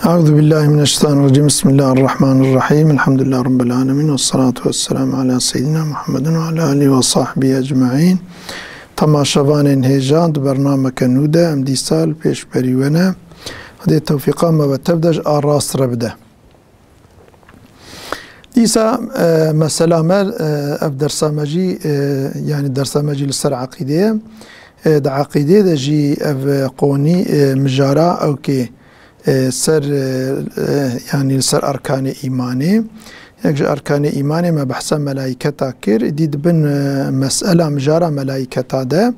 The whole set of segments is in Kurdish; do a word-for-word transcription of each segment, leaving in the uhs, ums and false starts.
Euzu billahi mineşşeytanirracim. Bismillahirrahmanirrahim. Elhamdülillahi rabbil alemin. Vessalatu vesselamu ala seyyidina Muhammedin ve ala alihi ve sahbihi ecmaîn. Temaşevanên hêja, di bernameke nû de em dîsa li pêşberî we ne. Xwedê tewfîqa me ve tev de ji a rast re bide. Dîsa, e, mesela me, e, ev dersa me jî, e, yanî dersa me jî li ser eqîdê ye. E, di eqîdê de jî ev, e, qonî, e, mijara ewkê, e, ser, e, e, yanî li ser erkanê îmanê. Yek ji erkanê îmanê me behsa melaîketa kir. Dî di bin, e, mesela mijara melaîketa de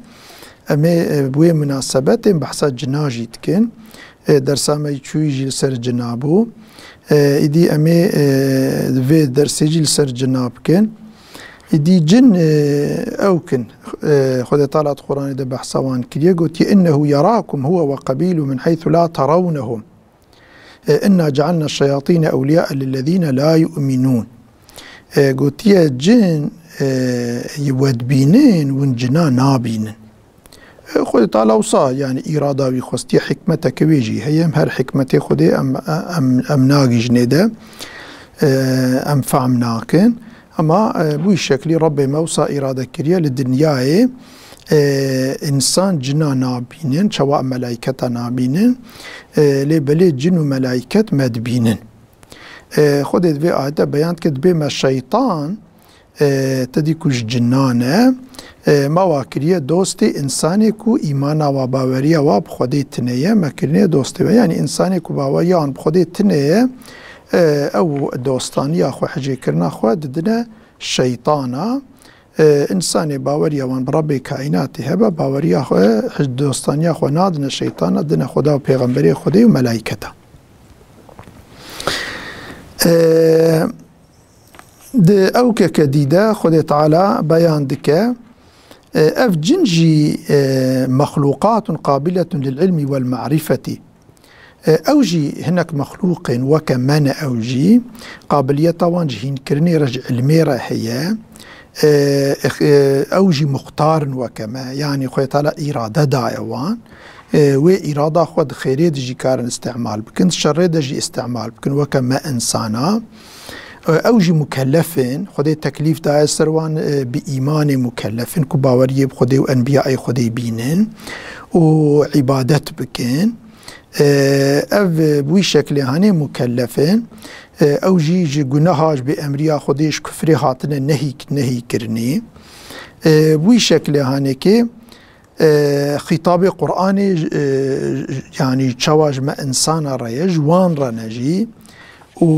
em ê, e, bi wê minasebetê behsa cina jî dikin. E, dersa me çûyî jî li ser cina bû. E, îdî em ê, e, vê dersê jî li ser cina bikin. Îdî cin, e, ew kin. E, Xwedê Teala di Quranê de behsa wan kiriye, gotiye, "Innehu yerakum huwe ve qabilu min heythu la terawnehum. E, inna cealna şeyatîne ewliya lillezîne la yu'minûn." E, gotiye, cin, e, we dibînin, hûn cina nabînin. E, Xwedê Teala wisa, yanî, îrada wî xwestiye, hikmeteke wê jî heye. Em her hikmetê Xwedê em, em, em nagihîjinê de, e, em fehm nakin. Ama, e, bi wî şeklî Rebbê me wisa îrade kiriye li dinyayê, e, însan cina nabînin, çawa em melaîketa nabînin, e, lê belê cin û melaîket me dibînin. E, Xwedê di vê ayete beyan dike, dibê me şeytan, e, te dî ku ji cinan e, e, me wa kiriye dostê însanê ku îmana wa, baweriya wa bi Xwedê tune ye, me kirine dostê we. Yanî însanê ku baweriya wan bi Xwedê tune ye, e, ew dostaniya xwe, hicêkirina xwe didine şeytana. E, însanê baweriya wan bi Rebbê kaînatê hebe, baweriya xwe, hic-, dostaniya xwe nadine şeytana, dine Xweda û pêxemberê Xwedê û melaîketa. E, Di ewkeke dî de Xwedê Teala beyan dike, e, ev cin jî, e, mexlûqatun qabiletun lil ilmi wel marifetî. E, ew jî hinek mexlûqên weke me ne, ew jî qabiliyeta wan ji hînkirinê re, ji ilmê re heye. E, e, ew jî muxtar in weke me. Yanî Xwedê Teala îrade daye wan. E, wê îrada xwe di xêrê de jî karin îstîmal bikin, di şerê de jî îstîmal bikin, weke me însana. E, ew jî mukellef in, Xwedê teklîf daye ser wan, e, bi îmanê mukellef in, ku baweriyê bi Xwedê û enbiyayê Xwedê bînin û îbadet bikin. E, ev, e, bi wî şeklê hanê mukellef in. E, ew jî ji guneha, ji bêemriya Xwedê, ji kufrê hatine nehî, nehî kirinî. E, bi wî şeklê hanê kê, e, xîtabê Qur'anê, e, yanî çawa ji me însana re ye, ji wan re ne jî. Û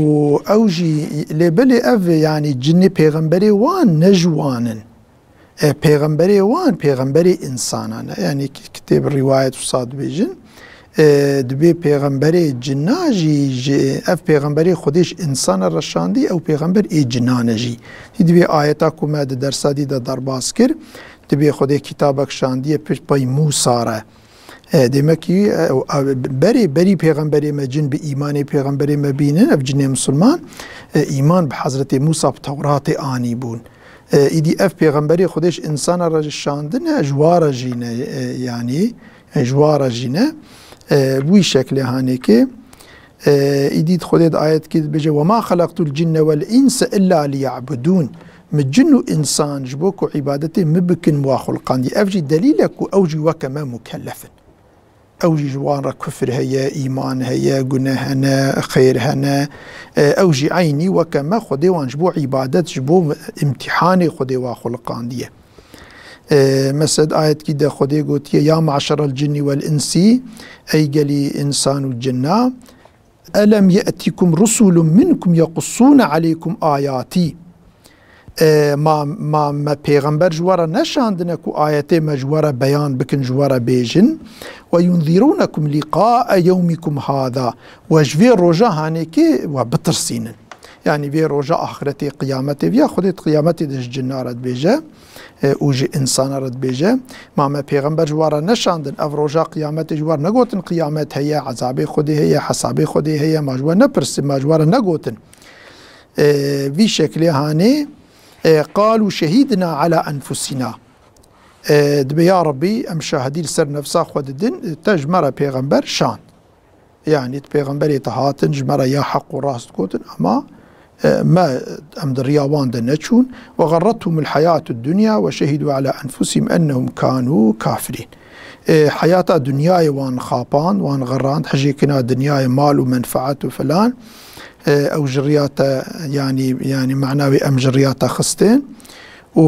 ew jî, lê belê ev, yanî cinê pêxemberê wan ne ji wan in. E, pêxemberê wan, pêxemberê însanan e. Yanî ki-, kitêb rîwayet wisa dibêjin. E, dibê pêxemberê cina jî, ji, ev pêxemberê Xwedê ji însana re şandî, ew pêxember ê cinan e jî. Dibê ayeta ku me di dersa dî de derbas kir, dibê Xwedê kitabek şandiye pir pey Mûsa re. E, demek ki, e, e, berê, berî pêxemberê me cin bi îmanê pêxemberê me bînin, ev cinê misilman, e, îman bi Hezretê Mûsa bi Tewratê anî bûn. E, îdî ev pêxemberê Xwedê ji însana re jî şandine, ji wa re jî ne, e, yanî, e, ji wa re jî ne. E, bi wî şeklê hanê kê, e, îdî Xwedê di ayetkê dibêje, "Ve ma xelaqtul cinne vel inse illa liya'budûn." Min cin û însan ji bo ku îbadetê min bikin, min wa xuliqandiye. Ev jî delîl e ku ew jî weke me mukellef in. Ew jî ji wan re kufr heye, îman heye, gune hene, xêr hene. E, ew jî eynî weke me, Xwedê wan ji bo îbadet, ji bo îmtîhanê Xwedê wa xuliqandiye. E, mesela di ayetkî de Xwedê gotiye, "Ya me'şerel cinnî wel insî", ey gelî însan û cinna, "Elem ye'tikum rusulun minkum yequssûne aleykum ayatî." E, ma, ma me pêxember ji we re neşandine ku ayetê me ji we re beyan bikin, ji we re bêjin? "Ve yunzirûnekum lîqae yewmikum hâzâ." We ji vê roja hanê kê we bitirsînin. Yanî vê roja axiretê, qiyametê, viya Xwedê di qiyametê de ji cinna re dibêje, e, û ji însana re dibêje. Ma me pêxember ji we re neşandin, ev roja qiyametê ji we re negotin, qiyamet heye, ezabê Xwedê heye, hesabê Xwedê heye, ma ji we nepirsin, ma ji we re negotin. E, vî şeklê hanê, e, "Qalû şehîdna ala enfusîna." E, dibê, ya Rebbî, em şahidî li ser nefsa xwe didin, te ji me re pêxember şand. Yani, pêxemberê te hatin, ji me re ya heq û rast gotin, ama, e, me, em di riya wan de neçûn. "Ve garrethumul hayatud dunya ve şehidu ala enfusihim ennehum kanu kafirin." E, heyata dinyayê wan xapand, wan xerand, hejêkina dinyayê, mal û menfaet û filan. E, ew ji riya te, yani, yani, mana wê em ji riya te xistin. Û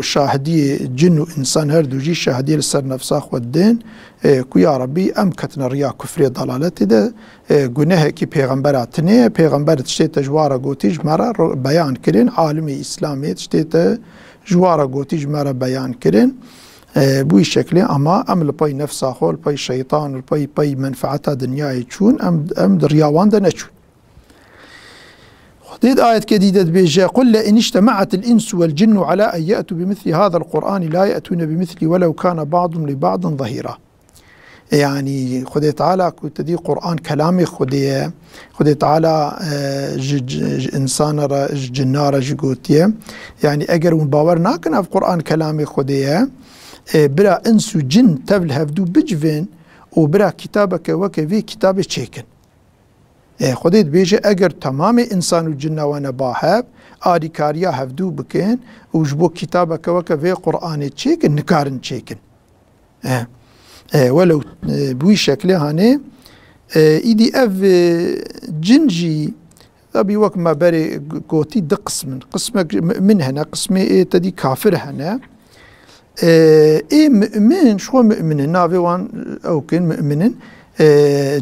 şahidiyê cin û însan her du jî şahidiyê li ser nefsa xwe didin, e, ku ya Rebî em ketine riya kufrê, dalaletê de, e, gunehekî pêxembera tinê ye. Pêxember tiştê te ji wa re gotî ji me re ro-, beyan kirin, alimê Îslamê tiştê te ji wa re gotî ji me re beyan kirin. E, bu şeklê ama em li pey nefsa xwe, li pey şeytan û li pey, pey menfaeta dinyayê çûn, em, em di riya wan de neçûn. Xwedê di ayetke dî de dibêje: "Qul le in îctema'atil insu wel cinnu ala en ye'tu bi misli hazal Qur'ani la ye'tune bi misli welew kana ba'dum li ba'din zahîra." Yani, Xwedê Teala ku te dî Qur'an kelamê Xwedê ye, Xwedê Teala, e, ji, ji, ji insana re, ji cinna re jî gotiye. Yani, eger hûn bawer nakin ev Qur'an kelamê Xwedê ye, e, bira ins û cin tev li hevdû bicivin û bira kitabeke weke vê kitabê çêkin. E, Xwedê dibêje, eger temamê însan û cinna wane ba hev, alîkariya hevdû bikin û ji bo kitabeke weke vê Qur'anê çêkin, nikarin çêkin. E, e, welew, e, bi wî şeklê hanê, e, îdî ev, e, cin jî, tabî wek me berê g-, gotî, di qism in. Qismek mu'min hene, qismê ê te dî kafir hene. E, ê mu'min, ji xwe mu'min in, navê wan ew kin, mu'min in. E,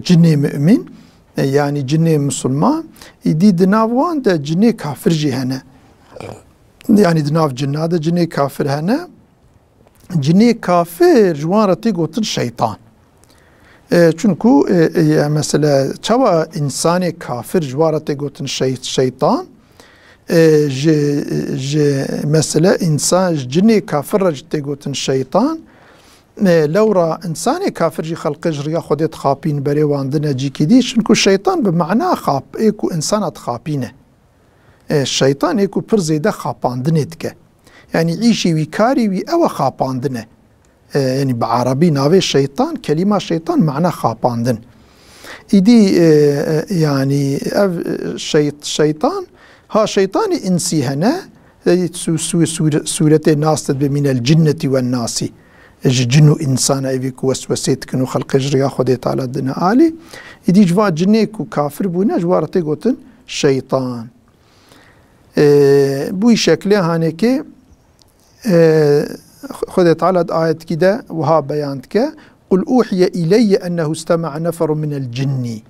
cinê mu'min, e, yani cinê musulman. Îdî di nav wan de cinê kafir jî hene. Yani di nav cinna de cinê kafir hene. Cinê kafir ji wan re tê gotin şeytan. E, çunku, e, e, mesela çawa însanê kafir ji wan re tê gotin şey-, şeytan, e, ji, ji mesela însan, ji cinê kafir re jî tê gotin şeytan. E, lewra însanê kafir jî xelqê ji riya Xwedê dixapîn, berê wan dine cîkî dî. Çunku şeytan bi mana xap, ê ku însana dixapîne. E, şeytan ê ku pir zêde xapandinê dike. Yani îşê wî, karê wî ew e xapandin e. E, yani bi erebî navê şeytan, kelîma şeytan mana xapandin. Îdî, e, e, yani ev, e, şeyt-, şeytan, ha şeytanî însî hene, e, su-, su-, sûre-, sûretê nas de dibe mînel cinnetî wen nasî. E, ji cin û însana evî ku weswesê dikin û xelqê ji riya Xwedê Teala dine alî. Îdî ji va cinê ku kafir bûne, ji wa re tê gotin şeytan. E, bu şeklê hanekê, e, Xwedê Teala di ayetkî de wiha beyan dike: "Qul uhiye ileyye ennehu istema'a neferun minel cinni."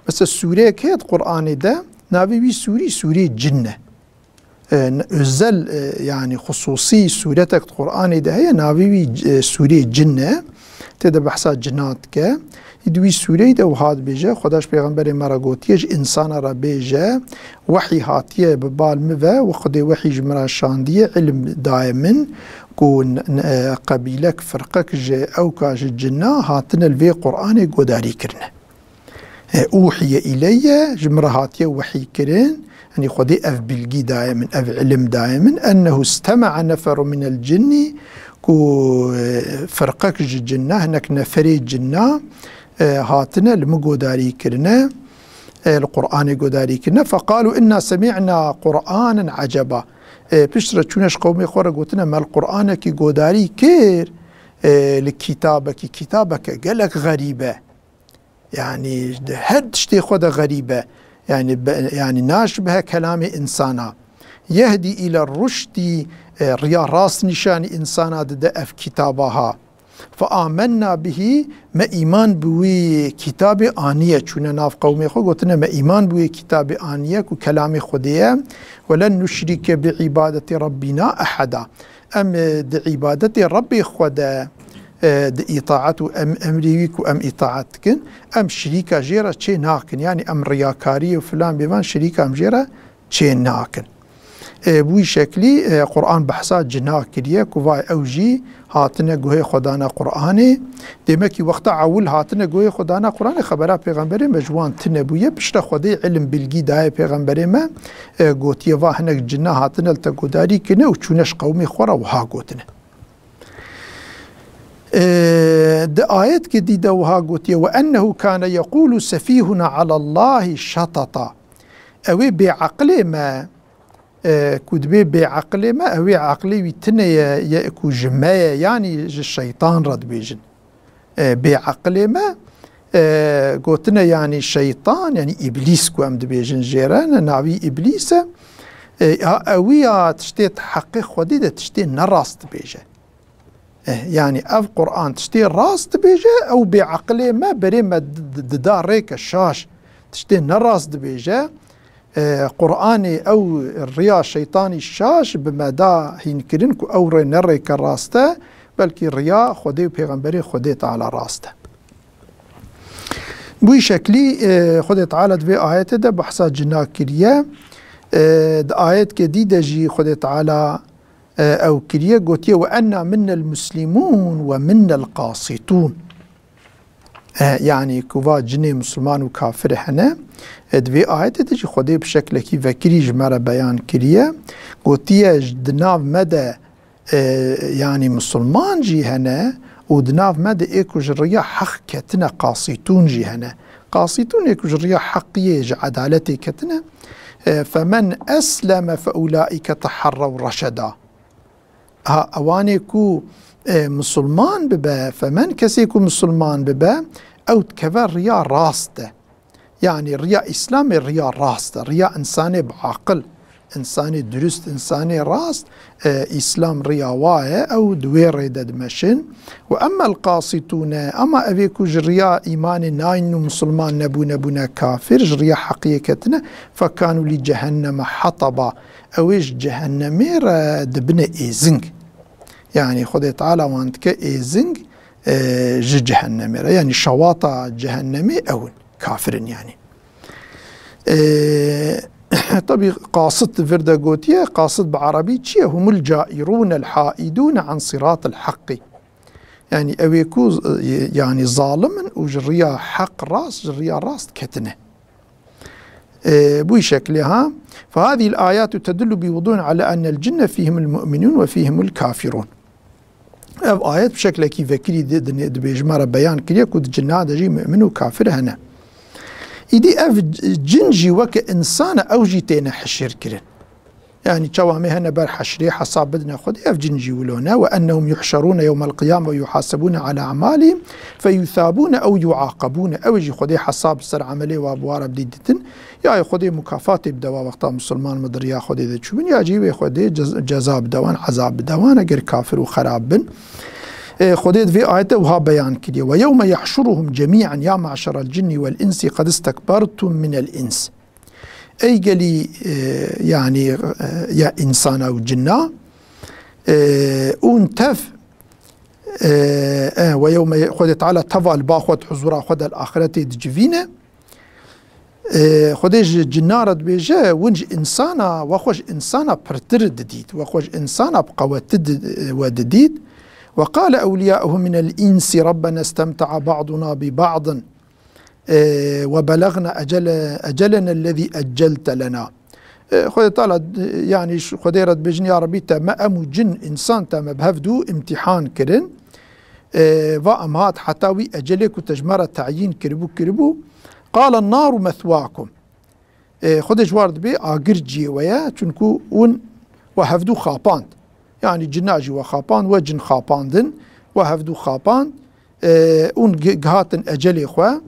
Mesela sûreyek heye di Qur'anê de, navê wî sûrî, sûrê cin e. E, n-, özel, e, yani xusûsî sûretek di Qur'anê de heye, navê wî, e, sûrê cin e. Tê de behsa cina dike. Di wî sûreyê de wiha dibêje, Xweda ji pêxemberê me re gotiye, ji însana re bêje, wehî hatiye bi bal min ve, û Xwedê wehî ji min re şandiye, îlim daye min, ku n-, n-, e, qebîlek, firqek ji ewka ji cinna hatine li vê Qur'anê godarî kirine. E, uhiye ileyye, ji min re hatiye wehî kirin, Yanî Xwedê ev bilgî daye min, ev ilim daye min. Ennehu istema'a neferun minel cinnî, ku, e, firqek ji cinna, hinek neferê cinna, e, hatine li min godarî kirine, e, li Qur'anê godarî kirine. Feqalu inna semi'na Qur'anen eceba. E, piştre çûne ji qewmê xwe re gotine, me li Qur'anekî godarî kir, e, li kitabekî, kitabeke gelek xerîb e. Yanî di her tiştê xwe de xerîb e. Yanî be-, yanî naşbihe kelamê însana. Yehdî île ruşdî, e, riya rast nîşanî însana dide ev kitaba ha. Fe amenna bihî, me îman bi wî kitabê aniye. Çûne nav qewmê xwe, gotine, me îman bi wî kitabê aniye ku kelamê Xwedê ye. Ve len nuşrike bi îbadetî Rabbîna eheda. Em, e, di îbadetê Rebbê xwe de, e, di îtaet û em, emrê wî ku em îtaet dikin, em şirîka jê re çê nakin. Yanî em riyakarî û filan bêvan şirîka em jê re çê nakin. E, bi wî şeklî, e, Qur'an behsa cina kiriye ku vay ew jî hatine guhê xwe dane Qur'anê. Demekî wexta ewil hatine guhê xwe dana Qur'anê, xebera pêxemberê me ji wan tune bûye. Piştre Xwedê ilim, bilgî daye pêxemberê me, e, gotiye, va hinek cina hatine li te guhdarî kirine û çûne ji qewmê xwe re wiha gotine. E, di ayetkê dî de wiha gotiye, "Ve ennehu kane yekulu sefihuna alallahi şatata." Ew ê bêeqilê me, e, ku dibê bêeqilê me, ew ê eqilê wî tine ye, ye ku ji me ye, yanî ji şeytan re dibêjin. E, bêeqilê me, e, gotine yanî şeytan, yanî îblîs ku em dibêjin jê re, ne navî îblîs e. E, ya, ewî ya tiştê heqê Xwedê de tiştê nerast dibêje. Eh, yanî ev Quran tiştê rast dibêje, ew bêeqilê me berê me di-, di-, dida rêke şaş. Tiştê nerast dibêje. Eh, Quranê ew riya şeytanî şaş bi me da hînkirin ku ew rê ne rêke rast e, belkî riya Xwedê û Pêxemberê Xwedê Teala rast e. Bûyî şeklî, eh, Xwedê Teala di vê ayetê de behsa cina kiriye. Eh, di ayetkê dî de jî Xwedê Teala e, ew kiriye, gotiye, "Ve enna minnel muslimûn ve minnel qasitûn." E, yanî ku va cinê misilman û kafir hene, e, di vê ayetê de jî Xwedê bi şeklekî vekirî ji me re beyan kiriye. Gotiye, "Di nav me de, e, yanî misilman jî hene û di nav me de ê ku ji riya heq ketine qasitûn jî hene." Qasitûn ê ku ji riya heqiyê, ji edaletê ketine. E, "Femen esleme fe ulaîke teharrew reşeda." Ha, ewanê ku, e, misilman bibe, femen kesê ku misilman bibe, ew dikeve riya rast de. Yanî riya Îslamê riya rast e, riya însanê bi aqil, însanê durust, însanê rast, e, Îslam riya wa ye, ew di wê rê de dimeşin. Ve emmel qasitûne, ama evê ku ji riya îmanê nayîn û misilman nebûne, bûne kafir, ji riya heqiyê ketine, fekanu li cehenneme hataba. Ew ê ji cehennemê re dibine êzing. Yanî Xwedê Teala wan dike êzing, e, ji cehennemê re. Yanî şewata cehennemê ew in. Kafir in yanî. E, tabî qasit di vir de gotiye, qasit bi erebî çi ye? Humul cairûnel haidûne an siratil haqqî. Yanî ew ê ku, e, yanî zalim in û ji riya heq rast, ji riya rast ketine. E, bu şeklê ha. Fehadîl ayatu tedullu bi wuduhin ala ennel cinne fîhimul mu'minûn ve fîhimul kafirûn. Ev ayet bi şeklekî vekirî di-, di-, dibêje me re beyan kiriye ku di cinna de jî mu'min û kafir hene. Îdî ev cin jî weke însan e, ew jî têne hişir kirin. Yanî çawa em ê hene ber heşrê hesab bidine Xwedê, ev cin jî wilo ne. "Ve ennehum yuhşerûne yewmel qiyame ve yuhasebûne ala e'malihim fe yuthabûne ew yuaqebûne." Ew jî Xwedê hesab li ser emelê wa bi wa re bidî ditin. Ya Xwedê mukafatê bide wa wexta misilman me di riya Xwedê de çûbin, ya jî wê Xwedê cez-, ceza bide wan, ezab bide wan, eger kafir û xerab bin. E, Xwedê di vê ayete wiha beyan kiriye. "Ve yewme yahşuruhum cemî'en ya me'şerel cinni vel insi qed istekbertum minel ins." Ey gelî, e, yanî, e, ya însana û cinna, e, ûn tev, e, e, ve yewme Xwedê Teala teva li ba xwe di huzura xwe de li axiretê dicivîne. E, Xwedê ji cinna re dibêje, win ji însana, we xwe ji însana pirtir didît, we xwe ji însana bi qewettir di-, we didît. "Ve qale ewliyauhum minel insi rabbena istemte'a ba'duna bi ba'din." E, "Ve belagna ecele-, ecelena ellezî eccelte lena." E, Xwedê Teala, e, yanî ş-, Xwedê re dibêjin, "Ya Rebî, te me em û cin, însan te me bi hev dû îmtîhan kirin. E, va em hat heta wî ecelê ku te ji me re teyîn kiribû, kiribû. Qale naru methwakum." E, Xwedê ji war dibê agir ciyê we ye, çunku hûn we hevdû xapand. Yanî cina jî we xapand, we cin xapandin, we hevdû xapand, e, hûn gi-, gihatin ecelê xwe,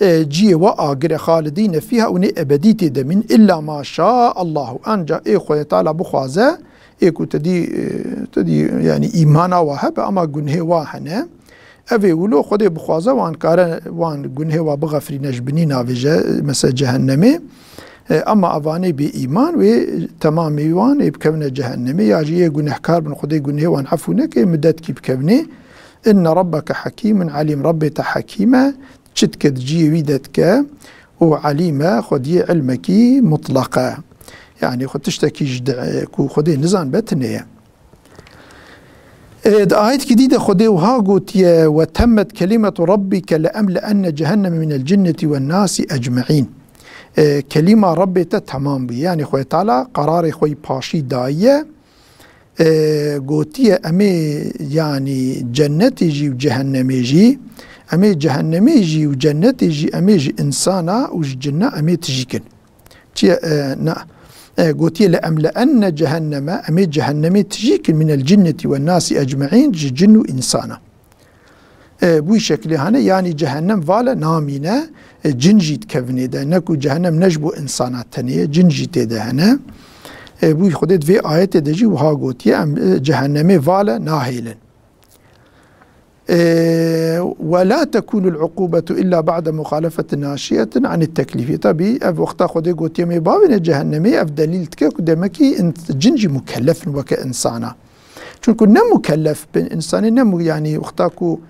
e, ciyê we agir e, xalidîne fîha, hûn ê ebedî tê de mîn, illa ma şa Allahu, anca ê Xwedê Teala bixwaze, ê ku te dî, e, te dî, yanî îmana wa hebe, ama gunhê wa hene. Ev ê wilo Xwedê bixwaze wan kare, wan gunhê wa bixefirîne, ji binî navêje, mesela cehennemê. E, ama evanê bê îman wê temamê wan ê bikevine cehennemê, ya jî yê gunehkar bin Xwedê gunhê wan efû neke, ê midetkî bikevnê. Inne rabbeke hekîmun alîm, Rabbê te hekîm e, çi dike di ciyê wî de dike û elîm e, xwediyê ilmekî mutlaq e. Yanî xwe tiştekî ji de-, ku Xwedê nizanbe tune ye. E, di ayetkî dî de Xwedê wiha gotiye, "Ve temmet kelimetu rabbike le emle'enne cehenneme minel cinneti wen nasi ecmaîn." E, kelîma Rabbê te temam bûye. Yanî Xwedê Teala qerarê xwe yî paşî dayiye. E, gotiye, em ê, yanî, cennetê jî û cehennemê jî, em ê cehennemê jî û cennetê jî, em ê ji însana û ji cinna em ê tijî kin. Çiye, e, na, e, gotiye, "Le emle'enne cehenneme", em ê cehennemê tijî kin, "minel cinneti ve nasi ecmaîn", ji cin û însana. E, bu şeklê hene, yanî cehennem vale namîne, e, cin jî dikevin ê de. Ne ku cehennem ne ji bo însana tenê ye, cin jî tê de hene. E, bu Xwedê di vê ayetê de jî wiha gotiye, em, e, cehennemê vale nahêlin. E, "Ve la tekunul ukubetu illa ba'de muhalefeti naşiyetin anit teklifi." Tabi ev wexta Xwedê gotiye, "Em ê bavêne cehennemê", ev delîl dike ku demek ki in-, cin jî mukellef in weke însana. Çunku ne mukellef bin, insanê ne mu-, yanî wexta ku,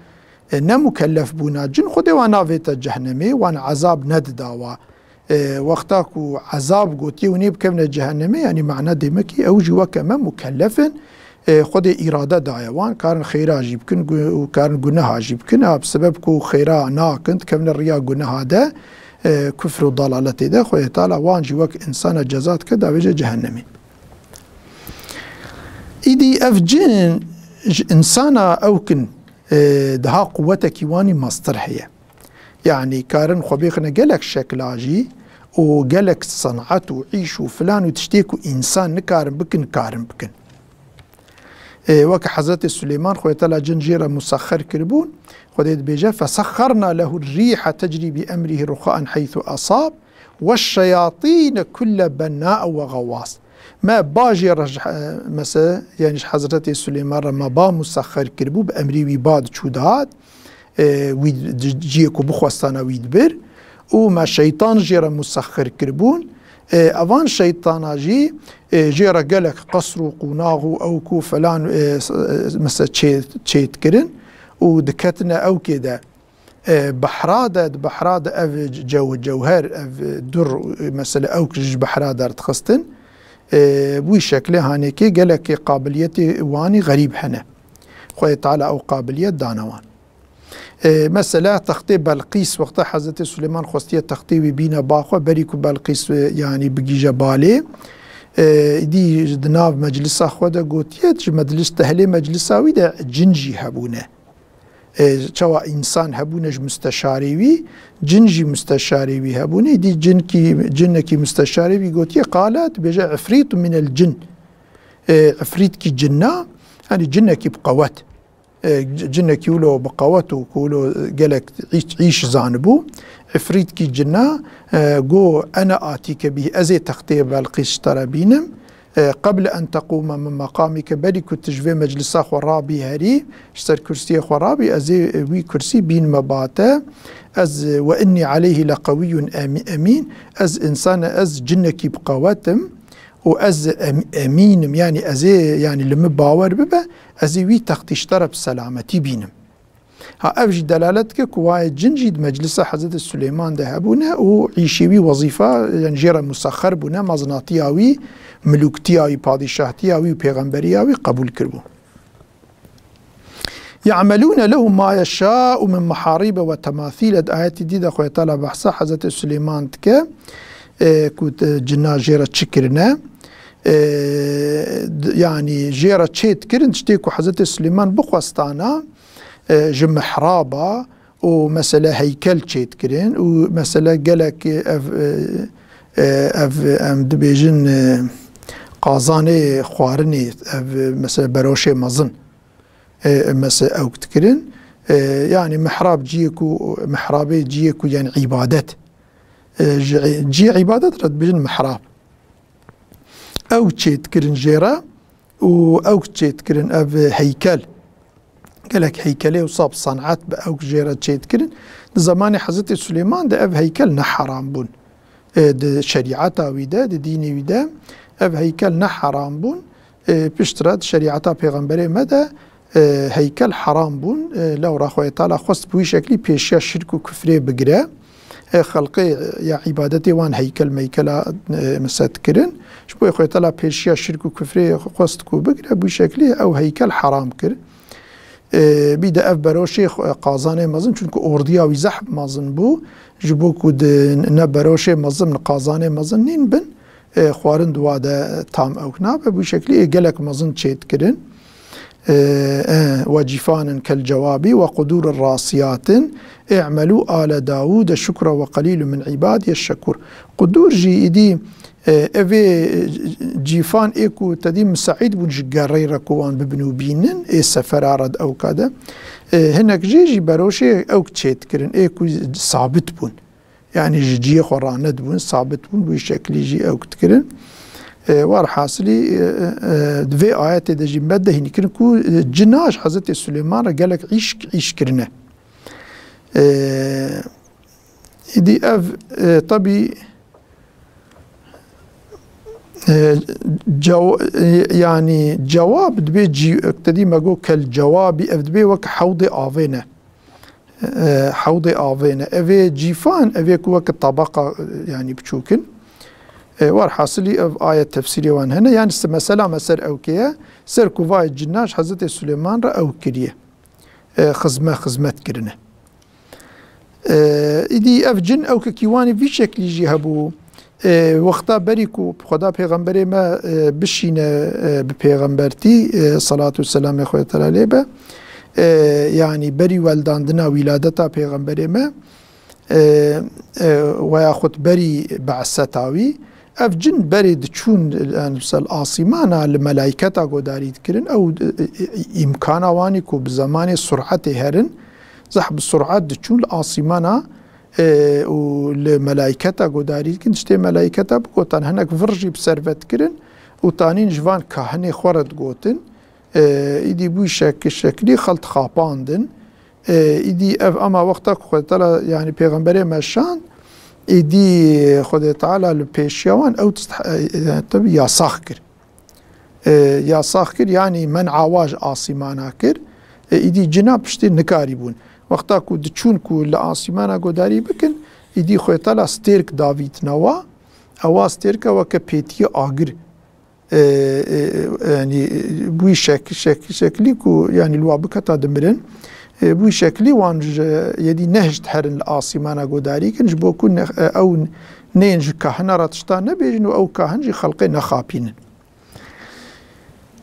e, ne mukellef bûna cin, Xwedê wan navête cehennemê, wan ezab nedida wa. E, wexta ku ezab gotiye û nê bikevine cehennemê, yanî mana demek ki ew jî weke me mukellef in. E, Xwedê îrade daye wan, karin xêra jî bikin, gu-, û karin guneha jî bikin. A, bi sebeb ku xêra nakin, dikevine riya guneha de, e, kufr û dalaletê de, Xwedê Teala wan jî wek însana ceza dike, davêje cehennemê. Îdî ev cin ji însana ew kin, e, daha quwetekî wanî mastir heye. Yanî karin xwe bêxine gelek şekla jî û gelek sen'et û îş û filan û tiştê ku însan nikarin bikin, karin bikin. E, weke Hezretê Suleyman Xwedê Teala cin jê re musexxer kiribûn, Xwedê dibêje, "Fesexxerna lehu rîha tecrî bi emrihî ruxaen heythu esab." "Weşşeyatîne kulle bennâ ve gawwâs." Me ba jê re ji, e, mese-, yanî ji Hezretê Suleyman re me ba musexxer kiribû, bi emrî wî ba diçû dihat, e, wî di-, ciyê ku bixwestana wî dibir û me şeytan jê re musexxer kiribûn. E, evan şeytana jî, e, jê re gelek qesr û qonax û ewk û felan, e, s-, e, mese çê-, çêdikirin û diketine ewkê de. E, behra de, di behra de ev cew-, cewher, ev dur, e, mesele ewk ji behra derdixistin. E, wî şeklê hanêkê gelekê qabiliyetê wanî xerîb hene. Xwedê Teala ew qabiliyet dane wan. E, mesela textê Belqîs, wexta Hezretê Suleyman xwestiye textê wî bîne ba xwe, berî ku Belqîs, e, yanî bigîje balê, e, dî di nav meclisa xwe de gotiye, ji meclis, tehlê meclisa wî de cin jî hebûne. E, çawa însan hebûne ji musteşarê wî, cin jî musteşarê wî hebûne. Dî cinkî, cinekî musteşarê wî gotiye, qale, dibêje, "Ifrît minel cin." E, ifrîtkî cinna, yanî cinekî bi qewet. E, c-, cinekî wilo bi qewet û ku wilo gelek îş, îş zanibû. Ifrîtkî cinna, e, go, "Ene atîke bî, ez ê textê Belqîs ji te re bînim." E, "Qeble en teqûme min meqamîke", berî ku tu ji vê meclisa xwe rabî herî, ji ser kursiyê xwe rabî, ez ê, e, wî kursî bînime ba te. Ez, e, "Ve innî aleyhî leqewiyyun emî-, emîn", ez însan e, ez cinekî bi qewet im û ez em-, emîn im, yanî ez ê, yanî li min bawer bibe, ez ê wî textî ji te re bi selametî bînim. Ha, ev jî delalet dike ku wayê cin jî di meclisa Hezretê Suleyman de hebûne û îşê wî, wezîfa, yanî jê re musexxer bûne, mezinatiya wî, milûktiya wî, padîşahtiya wî û pêxemberiya wî qebûl kiribû. "Ye'melûne lehu ma yeşâ'u min meharîbe ve temâthîle", di ayetî dî de Xwedê Teala behsa Hezretê Suleyman dike, e, ku, e, cina jê re çi kirine. E, d-, yanî jê re çê dikirin, tiştê ku Hezretê Suleyman bixwestana, e, ji mihraba û mesele heykel çêdikirin û mesele gelek ev, e, e, ev em dibêjin, e, qazanê xwarinê, ev, e, mesele beroşê mezin, e, mesele ewk dikirin. E, yanî mihrab ciyê ku, mihrabê ciyê ku, yanî îbadet. E, ji, ciyê îbadet re dibêjin mihrab. Ew çêdikirin jê re û ew çêdikirin ev heykel. Gelek heykelê wisa bi san'et bi ew jê re çêdikirin. Di zemanê Hezretê Suleyman de ev heykel ne heram bûn. E, di şerîeta wî de, di dînê wî de ev heykel ne heram bûn. E, piştre di şerîeta pêxemberê me de e, heykel heram bûn. E, lewra Xwedê Teala xwest bi wî şeklî pêşiya şirk û kufrê bigire. E, xelqê, e, ya îbadetê wan heykel meykela, e, miset kirin. Ji bo Xwedê Teala pêşiya şirk û kufrê xwest ku bigire, bi wî şeklî ew heykel heram kir. E, bî de ev beroşê xwe-, qazanê mezin, çunku ordiya wî zehf mezin bû. Ji bo ku di ne beroşê mezin, ne qazanê mezin nîn bin, E, xwarin di wa de tam ewk nabe. Bi şeklî ê gelek mezin çêdikirin. E, e, "Ve cifanin kel cewabi ve qudurin rasiyatin, i'melu ale Dawude şukra ve qalilun min ibadiye şekur." Qudur jî îdî, e, evê, e, cîfan ê ku tedî misaîd bûn ji gerrey re ku wan bibin û bînin, ê sefera re di ewka de. E, hinek jê jî beroşê ewk çêdikirin, ê ku sabit bûn. Yanî ji cihê xwe ranedibûn, sabit bûn, bi wî şeklî jî ewk dikirin. E, werhasilî, e, e, di vê ayetê de jî me dehînî kirin ku, e, cina ji Hezretê Sulêman re gelek îşk, îş kirine. E, îdî ev, e, tabî, e, cew-, e, yanî cewab dibê cî-, tedî me got kel cewabî, ev dibê wek hewdê avê ne. E, hewdê avê ne. Evê cîfan, evê ku weke tabaqa, e, yanî biçûk in. E, werhasilî ev ayet tefsîrê wan hene. Yanî se-, mesela me ser ewkê ye, ser ku vayê cina ji Hezretê Sulêman re ewk kiriye. E, xizme-, xizmet kirine. E, îdî ev cin ewkekî wan ê vî şeklî jî hebû. E, wexta berî ku Xweda pêxemberê me, e, bişîne, e, bi pêxembertî, e, salatu û selamê Xwedê Teala lê be, e, yanî berî weldandina wîladeta pêxemberê me, e, e, we yaxud berî be'seta wî, ev cin berê diçûn, yani, misal, asîmana li melayketa godarî dikirin, ew, e, e, îmkana wanî ku bi zemanê sur'etê herin, zehf bi sur'et diçûn li asîmana, e, û li melayketa godarî dikin, tiştê melayketa bigotan, hinek vir jî bi ser ve dikirin û tanîn ji van kahinê xwe re digotin. E, îdî bû şek-, şeklî xelk xapandin. E, îdî ev ama wexta ku Xwedê Teala, yanî pêxemberê me şand, îdî Xwedê Teala li pêşiya wan ew tist-, e, e, tabi yasax kir. E, yasax kir, yanî men'a wa ji asîmana kir. E, îdî cina piştî nikarîbûn. Wexta ku diçûn ku li asîmana godarî bikin, îdî Xwedê Teala stêrk davîtine wa, ewa stêrka weke pêtiyê agir. E, e, e, yanî, e, bûyî şek-, şek-, şeklî ku, yanî, li wa biketa dimirin, e, bûyî şeklî wan ji yedî nehişt herin li asîmana godarî kin, ji bo ku ne-, e, ew neyên ji kahina re tişta nebêjin û ew kahin jî xelqê nexapînin.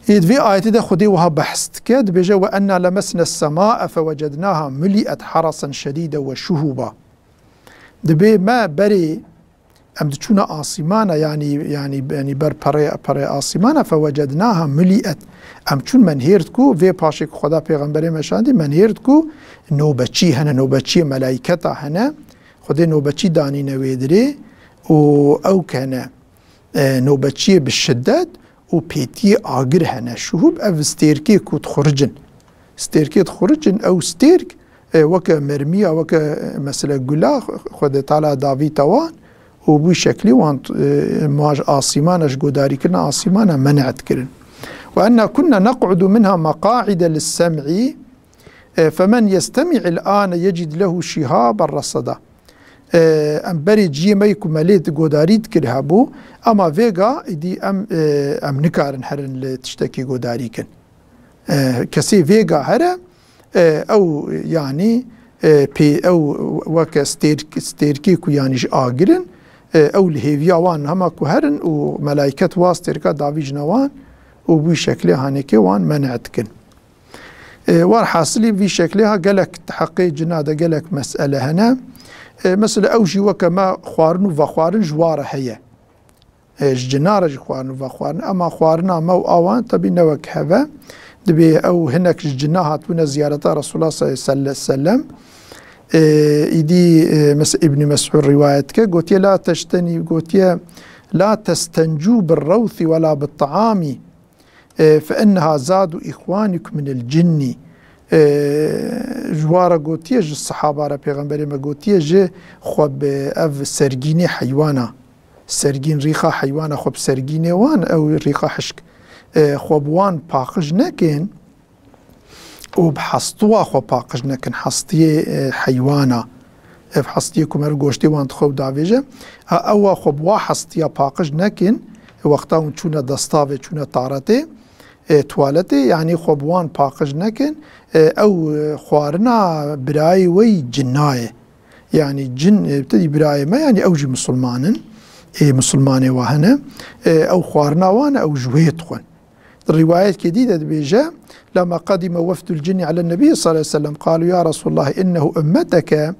Ê, di vê ayetê de Xwedê wiha behs dike, dibêje, "Ve enna lemesne sema fewecednaha muli'et harasen şedîde ve şuhuba." Dibê me berê em diçûne asîmana, yanî, yanî, yanî ber perê, perê asîmana, fewecednaha muli'et. Em çûn menhêrt ku vê paşê ku Xweda pêxemberê me şandî, menhêrt ku nobeçî hene, nobeçiyê melayketa hene. Xwedê nobeçî danîne wê dirê û ew kene, e, nobeçiyê bi şiddet û pêtiyê agir hene. Şuhub ev stêrkê ku dixuricin. Stêrkê dixuricin, ew stêrk, e, weke mermiya, weke, e, mesela gula Xwedê Teala davîta wan û bû şeklî wan, e, ma ji asîmana, ji godarîkirina asîmana men'et kirin. "Ve enna kunna neq'udu minha meqa'ide lis-sem'i, e, femen yestemi'il ane yecid lehu şihaben reseda." E, em berê ciyê me yê ku me lê godarî dikir hebû, ema vêga îdî em, e, em nikarin herin li tiştekî godarî kin. E, kesê vêga here, e, ew, yanî, e, pê, ew weke stêrk-, stêrkê ku, yanî, ji agir in, e, ew li hêviya wan hema ku herin û melayket wa stêrka davîjine wan û bû şeklê hanekê wan men'e dikin. E, werhasilî vî şeklê ha gelek heqê cina de gelek mesele hene. E, mesela ew jî weke me xwarin û vexwarin ji wa re heye. E, ji cina re jî xwarin û vexwarin. Ema xwarina me û a wan tebî ne wek hev e. Dibê ew hinek ji cina hatibûne ziyareta Resulullah sallallahu aleyhi ve sellem. E, îdî, e, mes-, Îbnî Mesûd rîwayet dike. Gotiye, "La teştenî", gotiye, "La testencu bir rewthi ve la bit taami." E, "Fe inneha zadu ihwanikum minel cinni." E, ji wa re gotiye, ji sehaba re Pêxemberê me gotiye, ji xwe bi ev sergînê heywana, sergîn rîxa heywana xwe bi sergînê wan, ew rîxa hişk, e, xwe bi wan paqij nekin û bi hestiwa xwe paqij nekin, hestiyê, e, heywana. Ev hestiyê ku meriv goştê wan dixwe û davêje, a, ewa xwe bi wa hestiya paqij nekin, wexta hûn çûne destavê, çûne taretê, e, tuwaletê, yanî xwe bi wan paqij nekin, e, ew, e, xwarina birayê we yî cina ye. Yanî cin, e, tedî birayê me, yanî ew jî misilman in. ê misilmanê wa hene, e, ew xwarina wan e, ew ji wê dixwin. Di rîwayetke dî de dibêje, "Lema qedime wefdul cinni alen nebî sallallahu aleyhi ve sellem, qalu ya Resulallah, innehu ümmeteke,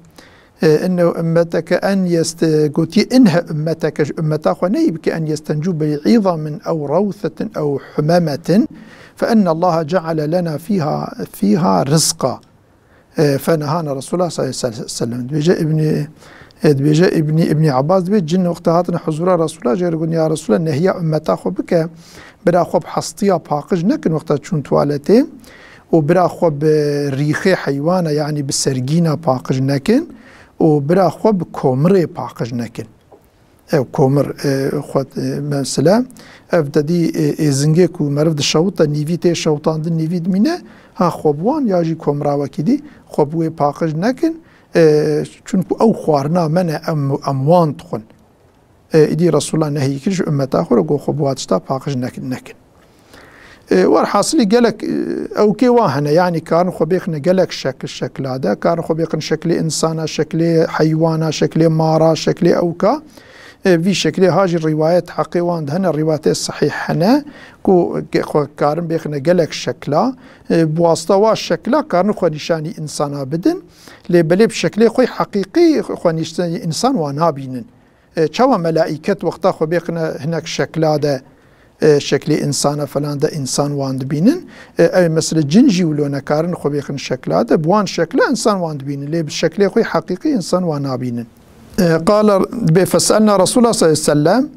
e, innehu ümmeteke en yest-", e, gotiye, "Inhe ümmeteke", ji ümmeta xwe neyî bike, "en yestencu bi izamin ew rawsetin ew humemetin, fe innallaha ceale lena fiha, fiha rizqa." E, fenehana Resulullah sallallahu aleyhi ve sellem. Dibêje İbni, e, dibêje İbni, İbni Abbas dibê, cin wexta hatine huzura Resulullah, jê re got, "Ya Resulullah, nehiya ümmeta xwe bike, bira xwe bi hestiya paqij nekin wexta çûn tuwaletê û bira xwe bi rîxê heywana, yanî bi sergîna paqij nekin û bira xwe bi komirê paqij nekin." Ev komir, e, xwe, e, mesela, ev te dî, e, êzingê ku meriv dişewite, nîvî tê şewitandin, nîvî dimîne, ha xwe bi wan ya jî komira wekî dî, xwe bi wê paqij nekin, e, çunku ew xwarina me ne, em, em wan dixwin. E, îdî Resûla nehyî kir ji ummeta xwe re, got, xwe bi wa tişta paqij nekin, nekin. E, werhasilî gelek, e, ewkê wa hene, yanî karin xwe bêxine gelek şekil şekla de, karin xwe bêxin şeklê insana, şeklê heywana, şeklê mara, şeklê ewka. E, vî şeklê ha jî rîwayet heqê wan de hene, rîwayetê sehîh hene, ku ke-, xwe karin bêxine gelek şekla. E, bi wasta wa şekla karin xwe nîşanî insana bidin. Lê belê bi şeklê xwe heqîqî xwe nîşanî insan wa nabînin. E, çawa melaiket wexta xwe bêxine hinek şekla de, e, şeklê insana falan de insan wan dibînin. E, ew mesela cin jî wilo nekarin xwe bêxin şekla de, bi wan şekla insan wan dibînin. Lê bi şeklê xwe heqîqî insan wan nabînin. E, qala, dibê, "Feselna Resulullah sallallahu aleyhi ve sellem,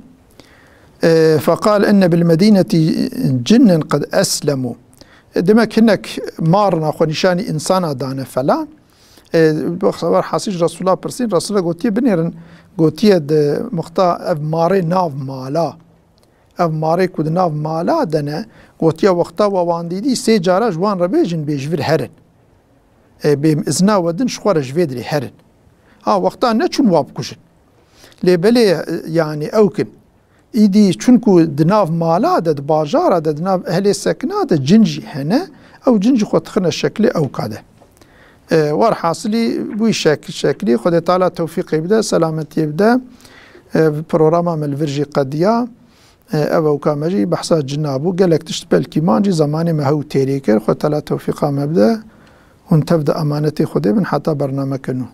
e, feqal inne bil medîneti cinnen qed eslemu." E, demek hinek marina xwe nîşanî insana dane falan. E, wexta werhasil ji Resûla pirsîn, Resûla gotiye, "Binêrin," gotiye, "di muxta ev marê nav mala. Ev marê ku di nav mala de ne," gotiye, "wexta we wan dîdî, sê cara ji wan re bêjin, bê ji vir herin. E, bê izna we din, ji xwe re ji vê dirê herin." Ha, wexta neçûn wa bikujin. Lê belê, e, yanî ew kin. Îdî çunku di nav mala de, di bajara de, di nav ehlê sekna de cin jî hene, ew cin jî xwe dixine şeklê ewka de. E, werhasilî bûyî şek-, şeklî, Xwedê Teala tewfîqê bide, selametiyê bide. E, programa me li vir jî qediya. E, ev ewka me jî behsa cina bû. Gelek tişt belkî man jî zemanê me hew têrê kir. Xwedê Teala tewfîqa me bide. Hûn tev di emanetê Xwedê bin heta bernameke nû.